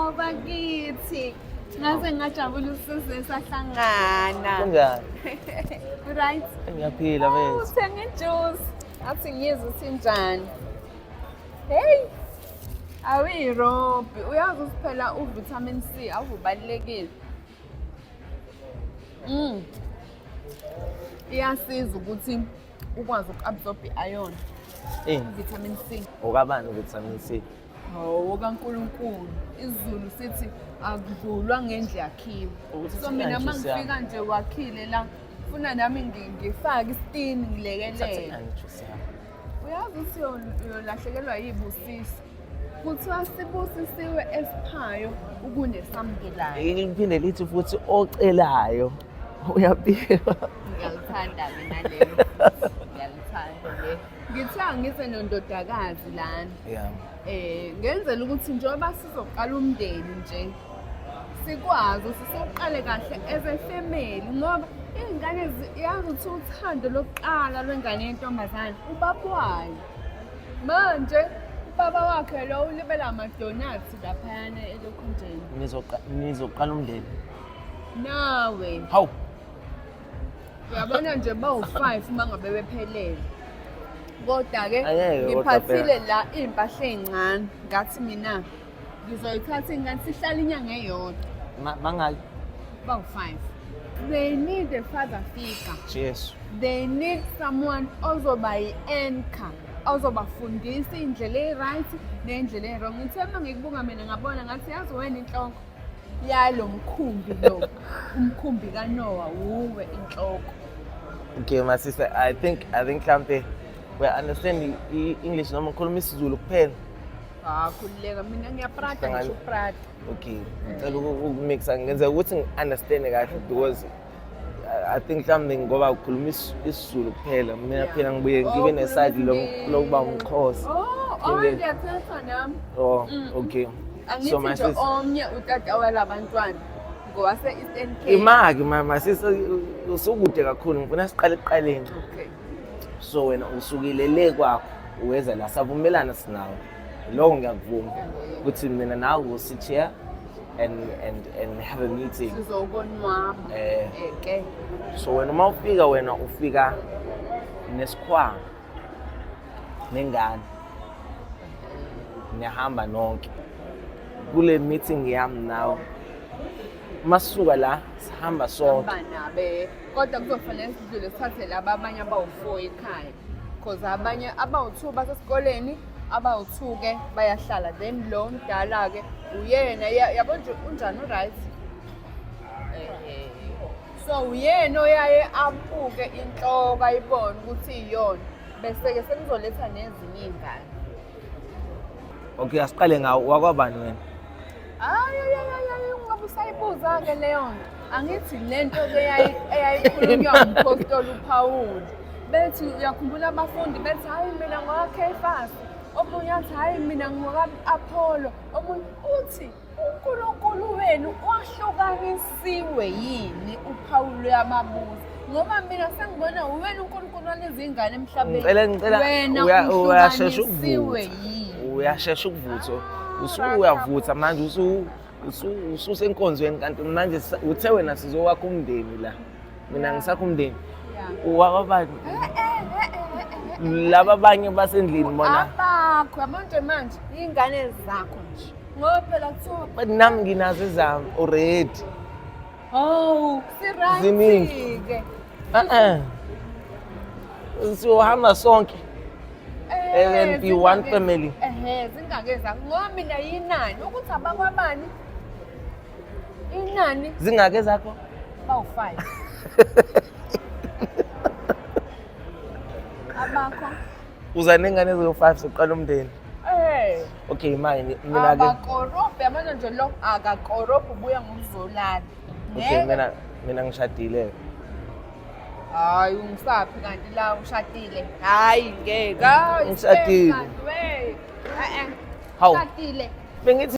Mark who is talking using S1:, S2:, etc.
S1: Hawu bakithi. Ngaze ngajabula ukusize sahlangana.
S2: Kunjani?
S1: Right?
S2: Ngiyaphila mfethu.
S1: Uthenge ijuice. Athi ngiyizwe ukuthi njani. Hey. Awuyirobhi. Uyazi ukuthi phela u-vitamin C awubalulekile. Iyasiza ukuthi ukwazi uku-absorb i-iron.
S2: Ini?
S1: Vitamin C.
S2: Okabani vitamin C?
S1: Hawu kaNkulunkulu. IsiZulu sithi akudlulwa ngendlu yakhiwe.
S2: Ukuthi
S1: So mina
S2: thina
S1: uma
S2: nje
S1: ngifika nje wakhile la, funa nami ngifake isitini ngilekelele.
S2: Thatha juice yami.
S1: Uyazi ukuthi uyolahlekelwa yibusiso. Kuthiwa sibusisiwe esiphayo ukunesamukelayo.
S2: Liphinde lithi futhi ocelayo uyaphiwa.
S1: Ngiyalithanda mina lelo. Ngiyalithanda le. Ngithe angize nondodakazi lana.
S2: Yeah.
S1: Ngenzela ukuthi njengoba sizoqala umndeni nje sikwazi ukuthi siwuqale kahle as a family, ngoba iy'ngane yazi ukuthi uthando lokuqala lwengane yentombazane ubaba wayo. Manje ubaba wakhe lo ulibela amadonathi laphayana elokhunjeni.
S2: Nizoqala umndeni.
S1: Nawe.
S2: Hawu.
S1: Uyabona nje bawu-5 uma ngabe bephelele. Kodwa-ke
S2: Angeke kodwa
S1: ngiphathile la iy'mpahla ey'ncane, ngathi mina ngizoyithatha ingane sihlale inyanga eyodwa.
S2: Bangaki?
S1: Bawu-5. They need a father figure.
S2: Jesu.
S1: They need someone ozoba yi-anchor, ozobafundisa iy'ndlela eyi-right ney'ndlela eyi-wrong. Ngithe uma ngikubuka mina ngabona ngathi yazi wena inhloko yalo mkhumbi lo, umkhumbi kaNoah wuwe inhloko.
S2: Okay, my sister, I think mhlambe we understand i-English noma ukhuluma isiZulu kuphela.
S1: Ah, khululeka, mina ngiyaprata,
S2: Hlangana.
S1: ngisho uprata.
S2: Okay, ngicela ukumixa ngenzeka ukuthi ngi-understand kahle because I think mhlawumbe ngoba ukhuluma isiZulu kuphela, mina phela ngibuye
S1: Oh,
S2: ngibe ne-side
S1: ukhuluma isiNgisi.
S2: lokuba umXhosa.
S1: Oh, oh, ngiyathetha nami.
S2: Oh, okay.
S1: Angithi
S2: My
S1: nje
S2: sister,
S1: omnye utata walabantwana ngowase-Eastern Cape.
S2: Imaki my sister, usukude kakhulu, ngifuna siqale ekuqaleni.
S1: Okay.
S2: So wena usukile le kwakho uweza la, savumelana sinawe. Lokho ngiyakuvuma ukuthi mina nawe we'll sit here and have a meeting.
S1: Sizokonwaba. Ke.
S2: So wena uma ufika, wena ufika nesikhwama nengane, niyahamba nonke kule meeting yami nawe. Masisuka la sihamba sonke.
S1: Hamba nabe. Kodwa kuzofanele sidlule sithathe laba abanye abawu-4 ekhaya. Because abanye abawu-2 basesikoleni, abawu-2 ke bayahlala. Then lo mdala ke uyena yabo nje unjani, u-right? So uyena oyaye abuke inhloko ayibone ukuthi iyona. Bese ke sekuzoletha nezinye iy'ngane.
S2: Okay, asiqale ngawo, wakwabani wena?
S1: Hayi, hayi, hayi, hayi, ungabe usayibuza-ke leyo nto. Angithi le nto-ke eyayikhulunywa umpostoli uPhawuli. Bethi uyakhumbula abafundi bethi hhayi mina ngowakaKhefasi, omunye athi hhayi mina ngoka-Apholo, omunye uthi uNkulunkulu wenu wahlukanisiwe yini? uPhawuli uyababuza. Ngoba mina sengibona uwena uNkulunkulu walezi ngane emhlabeni.
S2: Ngicela
S1: Wena
S2: uyashesha
S1: uhlukanisiwe
S2: ukuvutha.
S1: yini?
S2: Uyashesha ukuvutha. Usuyavutha manje, ususenkonzweni kanti manje uthe wena sizowakha umndeni la. Mina ngisakha umndeni. Wakwabani? Laba abanye basendlini bona.
S1: Abakho, yabo nje manje iy'ngane zakho nje. Ngoba phela kuthiwa
S2: But nami nginazo ezami already.
S1: Oh,
S2: Ziningi.
S1: si-right-ke.
S2: Eh. Siyohamba sonke. And be one family.
S1: Ehhe, zingake zakho. Ngoba mina yinani ukuthi abakwabani? Inani
S2: Zingake zakho?
S1: bawu-5. Abakho.
S2: Uza nengane eziwu-5 soqala umndeni. Okay, mine mina ke.
S1: Abakorobhi yabona nje lo akakorobhi ubuya ngokuzolala.
S2: Okay,
S1: Ngeke.
S2: mina ngishadile.
S1: Hayi, ungisaphi kanti la ushadile? Hayi ngeke. Hayi,
S2: Ngishadile.
S1: kanti we. Eh eh.
S2: Hawu.
S1: Ushadile.
S2: Bengithi